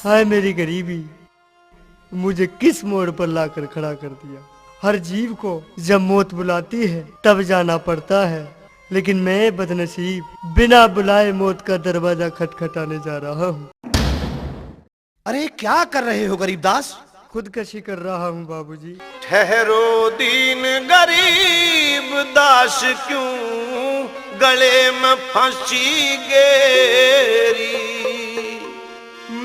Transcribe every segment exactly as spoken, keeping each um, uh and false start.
हाय मेरी गरीबी, मुझे किस मोड़ पर लाकर खड़ा कर दिया। हर जीव को जब मौत बुलाती है तब जाना पड़ता है, लेकिन मैं बदनसीब बिना बुलाए मौत का दरवाजा खटखटाने जा रहा हूँ। अरे क्या कर रहे हो गरीबदास? खुदकशी कर रहा हूँ बाबूजी। ठहरो दीन गरीब दास, क्यों गले में फांसी गेरी।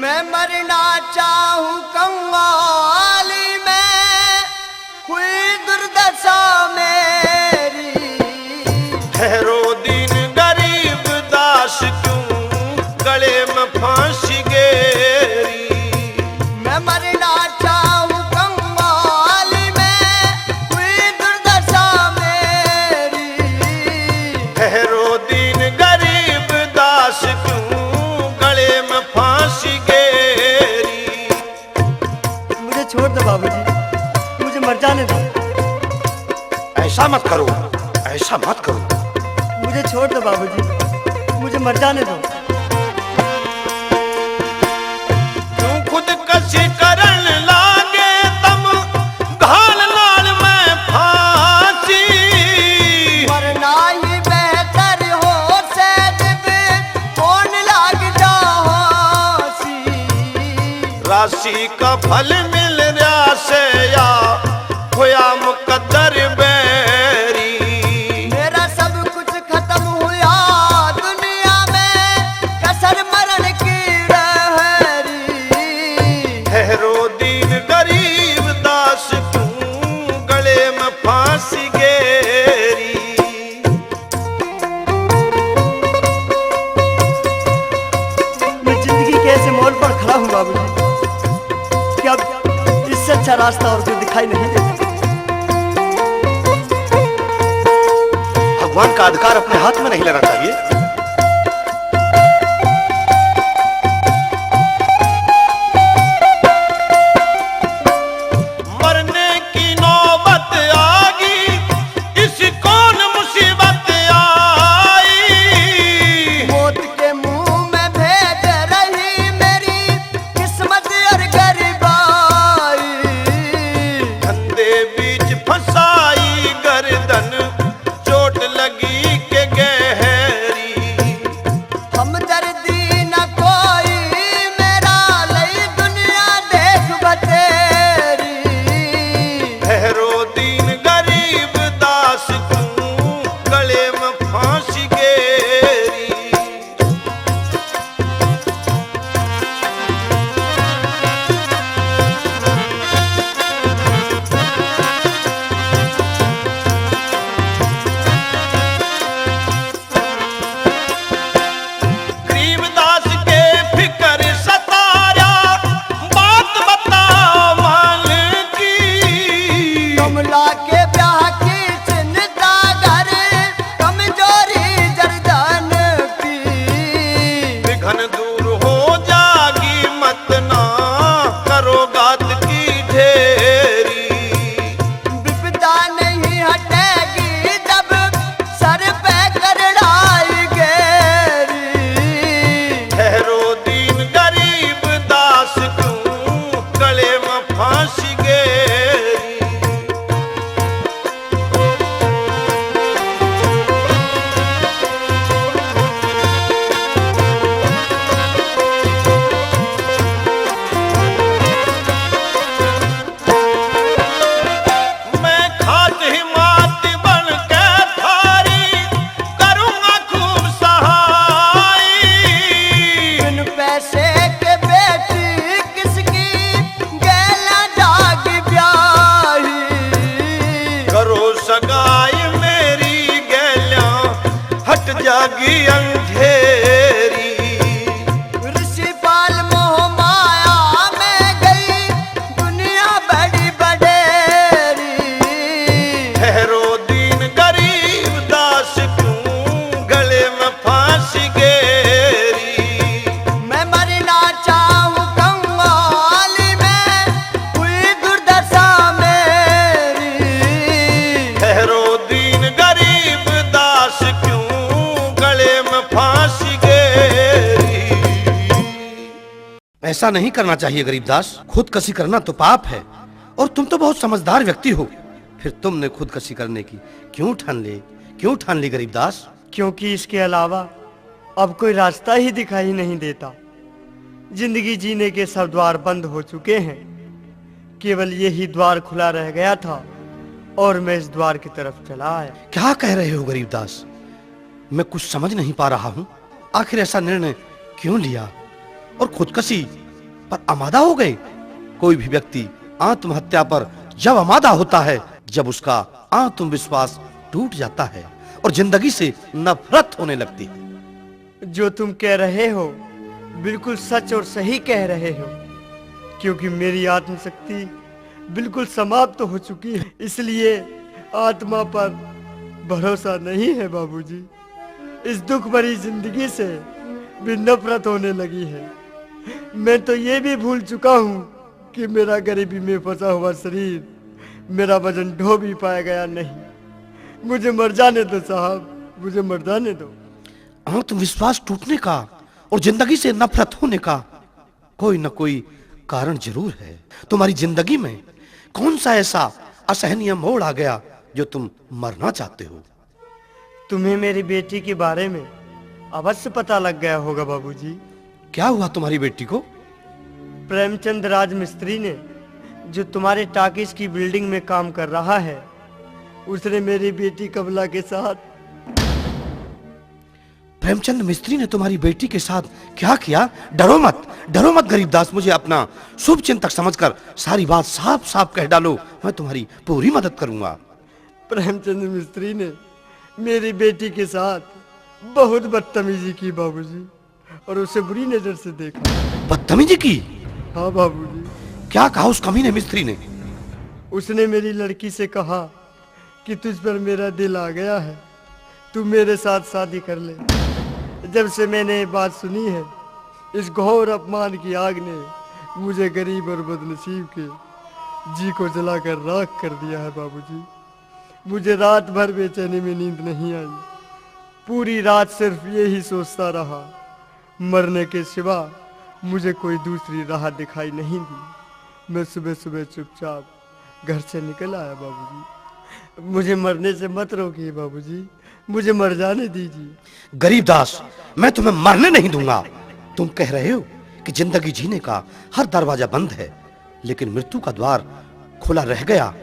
मैं मरना चाहूँ कंगाली में, हुई दुर्दशा मेरी। ठहरो दीन गरीब दास, क्यों गले में फांसी गेरी। मैं मरना चाहूँ कंगाली में, हुई दुर्दशा मेरी। ठहरो दीन गरीब दास, क्यों गले में फांसी गेरी। मुझे छोड़ दो बाबूजी, मुझे मर जाने दो। ऐसा मत करो, ऐसा मत करो। मुझे छोड़ दो बाबूजी, मुझे मर जाने दो। क्यों खुदकशी करण लागे तम, घाल नाल मैं फांसी। मरना ही बेहतर हो सै जब, कौन लाग जा फांसी। राशि का फल मिल रहा से या होया मुकद्दर बैरी। मेरा सब कुछ खत्म हुआ दुनिया में, कसर मरण की रह रही। ठहरो दीन गरीब दास, क्यों गले में फांसी गेरी। मैं जिंदगी के ऐसे मोड़ पर खड़ा हूँ बाबूजी, कि अब इससे अच्छा रास्ता और कोई दिखाई नहीं देता। भगवान का अधिकार अपने हाथ में नहीं लेना चाहिए। मरने की नौबत आ गई, इस कौन मुसीबत आई। मौत के मुंह में भेज रही मेरी किस्मत और गरीबाई। धंधे बीच फंसाई गर्दन, चोट लगी के गहरी। हमदर्दी न कोई मेरा, लई दुनिया देख बतेरी। ठहरो दीन गरीब दास, क्यों गले में फांसी गेरी। गरीबदास के फिकर सतारा, बात बता मान की। कमला के ब्याह की चिंता घर, कमजोरी जरदान की। विघन दूर हो जागी, मत ना करो गात की ढेरी। विपदा नहीं हटेगी जब सर पे करड़ाई गेरी। ठहरो दीन गरीब दास, क्यों गले में फांसी गेरी। मैं खाट हिमात बन के थारी करूँगा खूब सहाय। बिन पैसे के बेटी किसकी गैला जागी ब्याही। करो सगाई मेरी गैला, हट जागी अंधेरी। ऋषिपाल मोह माया में गई दुनिया बड़ी बडेरी। ठहरो दीन गरीब दास, क्यों गले में फांसी गेरी। मैं मरना चाहूँ कंगाली में, हुई दुर्दशा मेरी। ठहरो दीन गरीब दास, क्यों गले में ऐसा नहीं करना चाहिए गरीबदास, खुदकशी करना तो पाप है। और तुम तो बहुत समझदार व्यक्ति हो, फिर तुमने खुदकशी करने की क्यों ठान ली, क्यों ठान ली गरीबदास? क्योंकि इसके अलावा अब कोई रास्ता ही दिखाई नहीं देता। जिंदगी जीने के सब द्वार बंद हो चुके हैं, केवल यही द्वार खुला रह गया था और मैं इस द्वार की तरफ चला आया। क्या कह रहे हो गरीबदास? मैं कुछ समझ नहीं पा रहा हूँ। आखिर ऐसा निर्णय क्यों लिया और खुदकशी पर आमादा हो गए? कोई भी व्यक्ति आत्महत्या पर जब आमादा होता है, जब उसका आत्मविश्वास टूट जाता है और जिंदगी से नफरत होने लगती है। जो तुम कह रहे हो, बिल्कुल सच और सही कह रहे हो, क्योंकि मेरी आत्मशक्ति बिल्कुल समाप्त हो चुकी है, इसलिए आत्मा पर भरोसा नहीं है बाबूजी। इस दुख भरी जिंदगी से भी नफरत होने लगी है। मैं तो ये भी भूल चुका हूँ कि मेरा गरीबी में फंसा हुआ शरीर मेरा वजन ढो भी पाएगा या नहीं। मुझे मर जाने दो साहब, मुझे मर जाने दो। आत्मविश्वास टूटने का और जिंदगी से नफरत होने का कोई न कोई कारण जरूर है। तुम्हारी जिंदगी में कौन सा ऐसा असहनीय मोड़ आ गया जो तुम मरना चाहते हो? तुम्हें मेरी बेटी के बारे में अवश्य पता लग गया होगा बाबूजी। क्या हुआ तुम्हारी बेटी को? प्रेमचंद राजमिस्त्री ने, जो तुम्हारे टाकीज की बिल्डिंग में काम कर रहा है, उसने मेरी बेटी कमला के साथ प्रेमचंद मिस्त्री ने तुम्हारी बेटी के साथ क्या किया? डरो मत, डरो मत गरीबदास, मुझे अपना शुभ चिंतक समझकर सारी बात साफ साफ कह डालो, मैं तुम्हारी पूरी मदद करूंगा। प्रेमचंद मिस्त्री ने मेरी बेटी के साथ बहुत बदतमीजी की बाबूजी, और उसे बुरी नजर से देखा। बदतमीजी की? हाँ बाबूजी। क्या कहा उस कमीने मिस्त्री ने? उसने मेरी लड़की से कहा कि तुझ पर मेरा दिल आ गया है, तू मेरे साथ शादी कर ले। जब से मैंने ये बात सुनी है, इस घोर अपमान की आग ने मुझे गरीब और बदनसीब के जी को जलाकर राख कर दिया है बाबूजी। मुझे रात भर बेचैनी में नींद नहीं आई। पूरी रात सिर्फ यही सोचता रहा। मरने के सिवा मुझे कोई दूसरी राह दिखाई नहीं दी। मैं सुबह सुबह चुपचाप घर से निकल आया बाबूजी। मुझे मरने से मत रोकिए बाबूजी, मुझे मर जाने दीजिए। गरीबदास, मैं तुम्हें मरने नहीं दूंगा। तुम कह रहे हो कि जिंदगी जीने का हर दरवाजा बंद है, लेकिन मृत्यु का द्वार खुला रह गया।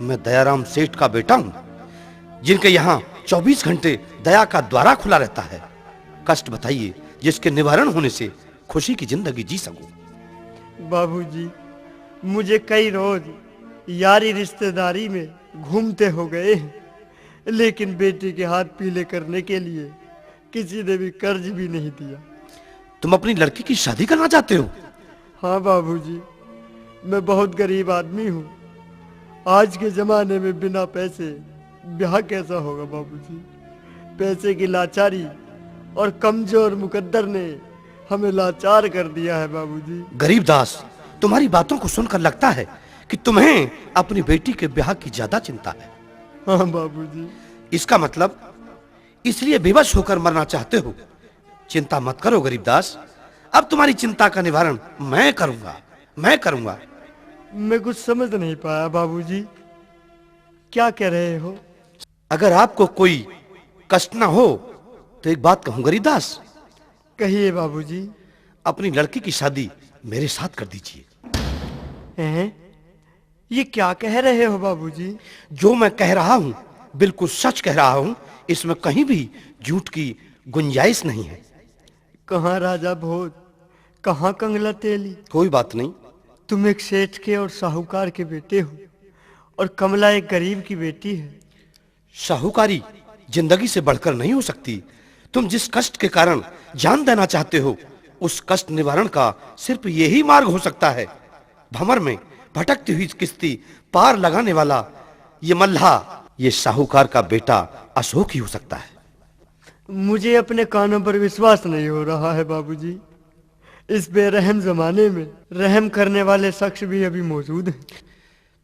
मैं दयाराम सेठ का बेटा हूँ, जिनके यहाँ चौबीस घंटे दया का द्वारा खुला रहता है। कष्ट बताइए, जिसके निवारण होने से खुशी की जिंदगी जी सकूं। बाबूजी, मुझे कई रोज यारी रिश्तेदारी में घूमते हो गए हैं, लेकिन बेटी के हाथ पीले करने के लिए किसी ने भी कर्ज भी नहीं दिया। तुम अपनी लड़की की शादी करना चाहते हो? हाँ बाबूजी, मैं बहुत गरीब आदमी हूँ। आज के जमाने में बिना पैसे ब्याह कैसा होगा बाबूजी? पैसे की लाचारी और कमजोर मुकद्दर ने हमें लाचार कर दिया है बाबूजी। गरीबदास, तुम्हारी बातों को सुनकर लगता है कि तुम्हें अपनी बेटी के ब्याह की ज्यादा चिंता है। हाँ बाबूजी। इसका मतलब, इसलिए बेबस होकर मरना चाहते हो? चिंता मत करो गरीबदास, अब तुम्हारी चिंता का निवारण मैं करूंगा, मैं करूंगा। मैं कुछ समझ नहीं पाया बाबूजी, क्या कह रहे हो? अगर आपको कोई कष्ट ना हो तो एक बात कहूं गरीबदास। कहिए बाबूजी। अपनी लड़की की शादी मेरे साथ कर दीजिए। हैं? ये क्या कह रहे हो बाबूजी? जो मैं कह रहा हूँ, बिल्कुल सच कह रहा हूँ, इसमें कहीं भी झूठ की गुंजाइश नहीं है। कहाँ राजा भोज, कहाँ कंगला तेली? कोई बात नहीं। तुम एक सेठ के और साहूकार के बेटे हो, और कमला एक गरीब की बेटी है। साहूकारी जिंदगी से बढ़कर नहीं हो सकती। तुम जिस कष्ट के कारण जान देना चाहते हो, उस कष्ट निवारण का सिर्फ यही मार्ग हो सकता है। भंवर में भटकती हुई किश्ती पार लगाने वाला ये मल्लाह, ये साहूकार का बेटा अशोक ही हो सकता है। मुझे अपने कानों पर विश्वास नहीं हो रहा है बाबूजी। इस बेरहम जमाने में रहम करने वाले शख्स भी अभी मौजूद हैं।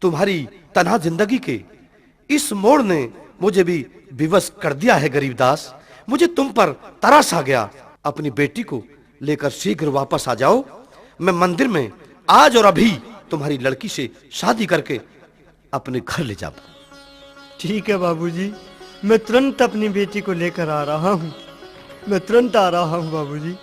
तुम्हारी तनहा जिंदगी के इस मोड़ ने मुझे भी विवश कर दिया है गरीबदास। मुझे तुम पर तरस आ गया। अपनी बेटी को लेकर शीघ्र वापस आ जाओ। मैं मंदिर में आज और अभी तुम्हारी लड़की से शादी करके अपने घर ले जाऊंगा। ठीक है बाबूजी, मैं तुरंत अपनी बेटी को लेकर आ रहा हूँ। मैं तुरंत आ रहा हूँ बाबूजी।